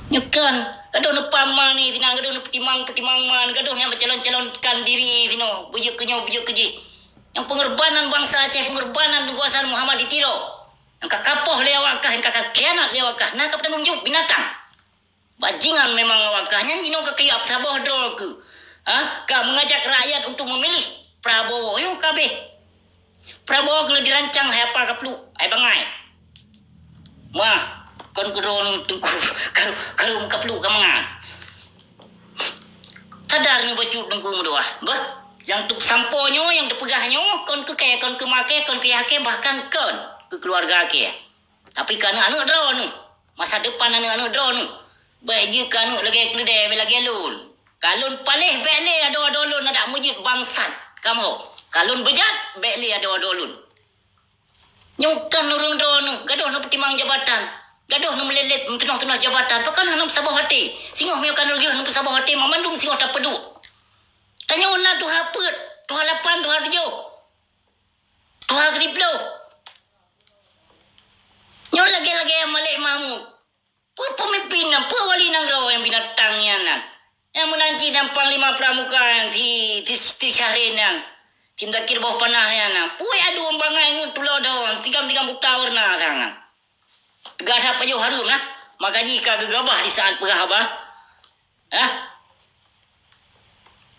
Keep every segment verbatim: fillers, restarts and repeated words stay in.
Nyoe kan, gadoh neupama ni sinan, gadoh neupeutimang-peutimang man, gadoh nyang meucalon-calonkan diri sinoe, beujeuet keu nyoe, beujeuet keu jih. Nyang peungorbanan bansa Aceh, peungorbanan Teungku Hasan Muhammad di Tiro. Nyang ka kapoh lé awak kah, nyang ka, ka khianat lé awak kah, na ka peutanggong jaweueb binatang. Bajingan memang awak kah, nyan jinoe ka keuyak peusaboh droe keuh. Ha? Ka meungajak rakyat untuk memilih Prabowo. Nyoe kabeh. Prabowo geuleueh dirancang hai apa kapluek, hai bangai. Wah, kon keudroe teungku, karu-, karu kapluek ka mangat. Sadar nyoe bacut teungku meudoa. Bah, nyang teupeusampoe nyoe, nyang teupeugah nyoe, kon keu kèe, kon keu makèe, kon keu yah kèe, bahkan kon keu keuluwarga kèe. Tapi keu aneuk-aneuk droeneuh, masa depan aneuk-aneuk droeneuh, bèk jeuet keu aneuk lagèe keuleudèe, bèk lagèe lôn. Ka lôn paléh bèk lé adoe-adoe lôn adak meujeuet bangsat kamoe. Ka lôn beujat bèk lé adoe-adoe lôn. Nyoe kan ureueng droeneuh, gadoh neupeutimang jabatan, gadoh neumeulet-let meutunoh-tunoh jabatan, pakon hana meusaboh até. Singoh meunyoe ka lheueh neupeusaboh até, mamandum singoh tapeuduek. Tanyoe na tuha peuet, tuha lapan, tuha tujoh. Tuha siplôh. Nyoe lagèe-lagèe Malik Mahmud. Peue peumimpin nyan, peue wali nanggroe nyang binatang nyan nan. Nyang meunan cit nyang panglima pramuka nyan si, si, si Syahrin nyan. Si Muzakir boh panah nyan nan. Peue adu bangai ngon tulodong, tigam-tigam buta warna sangat. Teuga that pajoh hareuem nah, maka jih ka geugabah di saat peugah haba. Hah?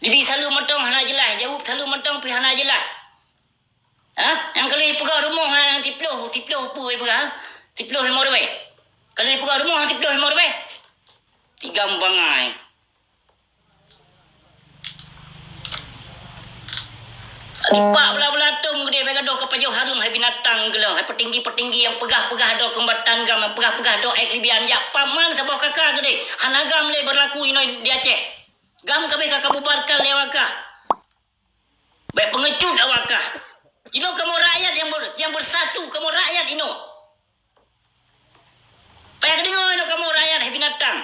Jibi saleue mantong hana jeulaih, jaweueb saleue mantong pih hana jeulaih. Hah? Nyang ka lheueh peugah rumoh nyang siplôh, siplôh peue peugah? Siplôh limong ribèe. Ka lheueh peugah rumoh nyang siplôh limong ribèe. Tigam bangai. Ipak bela-bela tom geudeh bèk gadoh ka pajoh hareuem hai binatang geuloh, hai peutinggi-peutinggi nyang peugah-peugah droe keumbatan GAM, nyang peugah-peugah droe èk Libyan, jak paman saboh kaka geudeh. Hana GAM lé beurlaku inoe di Aceh. GAM kabeh ka kabubarkan lé awak kah. Bèk peungecut awak kah. Inoe kamoe rakyat nyang ber-, nyang beusatu, kamoe rakyat inoe. Payah geudeungoe inoe kamoe rakyat hai binatang.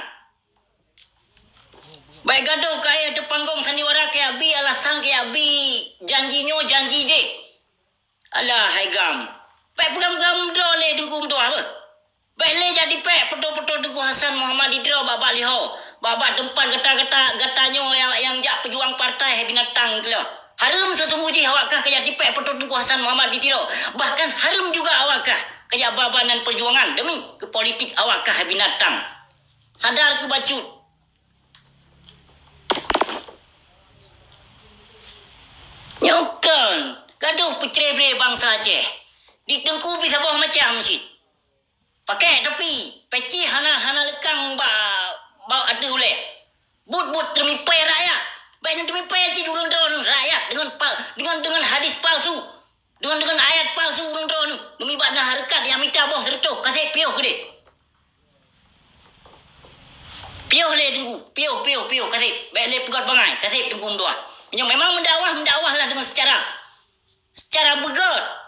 Bèk gadoh kayèe teupanggong sandiwara kayèe bi alasan kayèe bi janji nyoe janji jéh. Alah hai GAM. Bèk peugam-gam droe lé Teungku meutuah beuh. Bèk lé jak tipèk peutoe-peutoe Teungku Hasan Muhammad di Tiro bak-bak liho, bak-bak teumpat gata-gata, gata nyoe nyang, nyang jak peujuang partai hai binatang geuloh. Hareuem seusunggoh jih awak kah kajak tipèk peutoe Teungku Hasan Muhammad di Tiro. Bahkan hareuem juga awak kah kajak ba-ba nan peujuangan demi keu politik awak kah hai binatang. Sadar keu bacut. Nyoe kon gadoh peucré-bré bansa Aceh. Di Teungku pih saboh macam cit. Pakèk topi, peci hana, hana leukang bak, bak ateueh ulèe. Buet-buet teumipèe rakyat. Bèk neuteumipèe cit ureueng droeneuh rakyat deungon pal-, deungon, deungon hadis palsu. Deungon, deungon ayat palsu ureueng droeneuh. Neumi bak na hareukat nyang mita boh sireutôh, kaseb piôh keudeh. Piôh lé Teungku, piôh, piôh, piôh, kaseb. Bèk lé peugöt bangai, kaseb Teungku meutuah. Meunyoe memang meudakwah, meudakwahlah deungon seucara, seucara beugöt.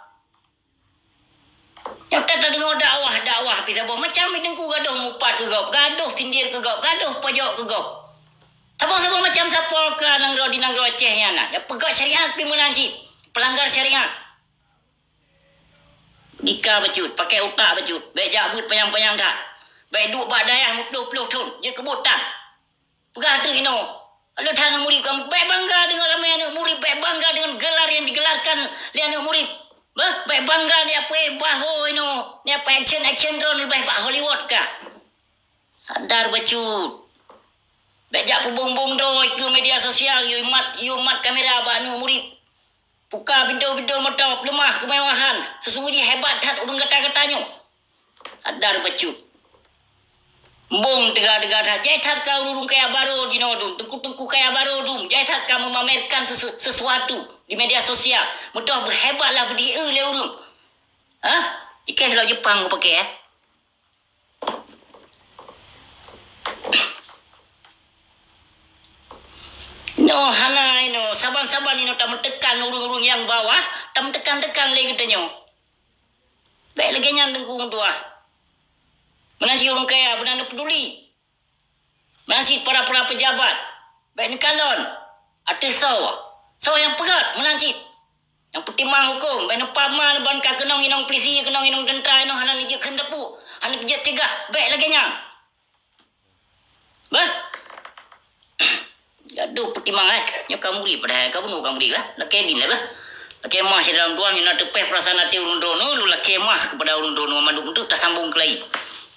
Nyoe that tadeungoe dakwah, dakwah pih saboh macam, Teungku gadoh mupat keu gob, gadoh sindir keu gob, gadoh pojok keu gob. Saboh-saboh macam sapo ka nanggroe di nanggroe Aceh nyan na. Nyang peugöt syariat pih meunan cit, peulanggar syariat. Logika bacut, pakèk utak bacut, bèk jak beuet panyang-panyang that. Bèk duek bak dayah meuploh-ploh thon, jeuet keu buet that. Peugah treuk inoe, lôn that aneuk murit, bèk bangga deungon ramè aneuk murit, bèk bangga deungon gelar nyang digelarkan lé aneuk murit. Beuh, bèk bangga nibak peue bahô inoe, nibak peue action-action droeneuh leubeh bak Hollywood kah. Sadar bacut. Bèk jak peubông-bông droe keu media sosial, yue mat, yue mat kamera bak aneuk murit. Puka pintoe-pintoe moto, peuleumah keumewahan, seusunggoh jih hebat that ureueng gata-gata nyoe. Sadar bacut. Mbông teuga-teuga that, jai that ka ureueng kaya barô jinoe dum, teungku-teungku kaya barô dum, jai that ka meumamerkan sesu-, sesuatu di media sosial. Meutoh beuhebat lah beudieue lé ureueng. Hah? Ikèh lom Jepang kupakèk, eh? Nyoe hana inoe, saban-saban inoe tameuteukan ureueng-ureueng nyang bawah, tameuteukan-teukan lé geutanyoe. Bèk lagèe nyan Teungku meutuah. Meunan cit ureueng kaya, beuna neupeuduli. Meunan cit para-para peujabat, bèk neukalon ateueh soe. Soe nyang peugöt, meunan cit. Nyang peutimang hukôm, bèk neupama neuban ka keunong inong pulisi, keunong inong teuntra, inong hana neujeuet kheun teupeu, hana neujeuet cegah, bèk lagèe nyan. Bah. Gadoh peutimang, eh. Nyoe ka muri padahai ka bunoe ka muri, bah. Lakée din, bah. Lakée mah sidroe-droe nyoe na teupeh peurasaan até ureuëng droeneuh, lôn lakée mah keupada ureuëng droeneuh mandum untuk tasambong keulai.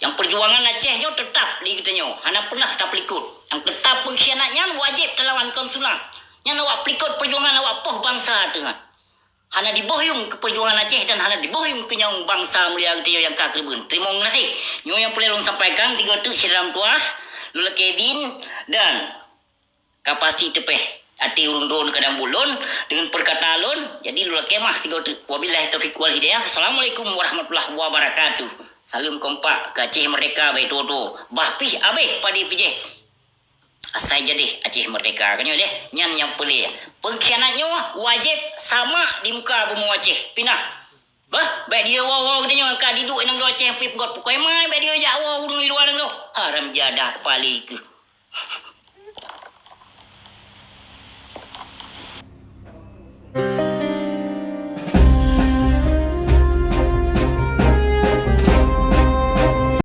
Nyang peujuangan Aceh nyoe teutap di geutanyoe, hana peunah tapeulikot. Nyang teutap peungkhianat nyan wajéb talawan kon sunat. Nyan awak peulikot peujuangan awak poh bansa teungoh. Hana diboh yuem keu peujuangan Aceh dan hana diboh yuem keu nyawöng bansa mulia geutanyoe nyang ka keureubeuen. Teurimong gaséh. Nyoe nyang peureulée lôn sampaikan, tiga teuk syedara meutuah, lôn lakée din dan ka pasti teupeh até ureuëng droeneuh kadang buet lôn deungon peurkataan lôn, jadi lôn lakée mah tiga teuk. Wabillahi taufiq wal hidayah. Assalamualaikum warahmatullahi wabarakatuh. Saleuem kompak keu Aceh Merdeka, baik tuwoe-tuwoe. Bah pih abéh padé pijéh. Asai jadeh Aceh Merdeka, ka nyoe deh. Nyan nyang peureulée. Peungkhianat nyoe wajéb samak di muka bumoe Aceh. Pinah. Bah, bék diyoe woe-woe geutanyoe ka diduek inong do Aceh pih peugöt pukoi mai, bék diyoe jak woe ureuëng di luwa nanggroe. Haram jadah kepala keuh.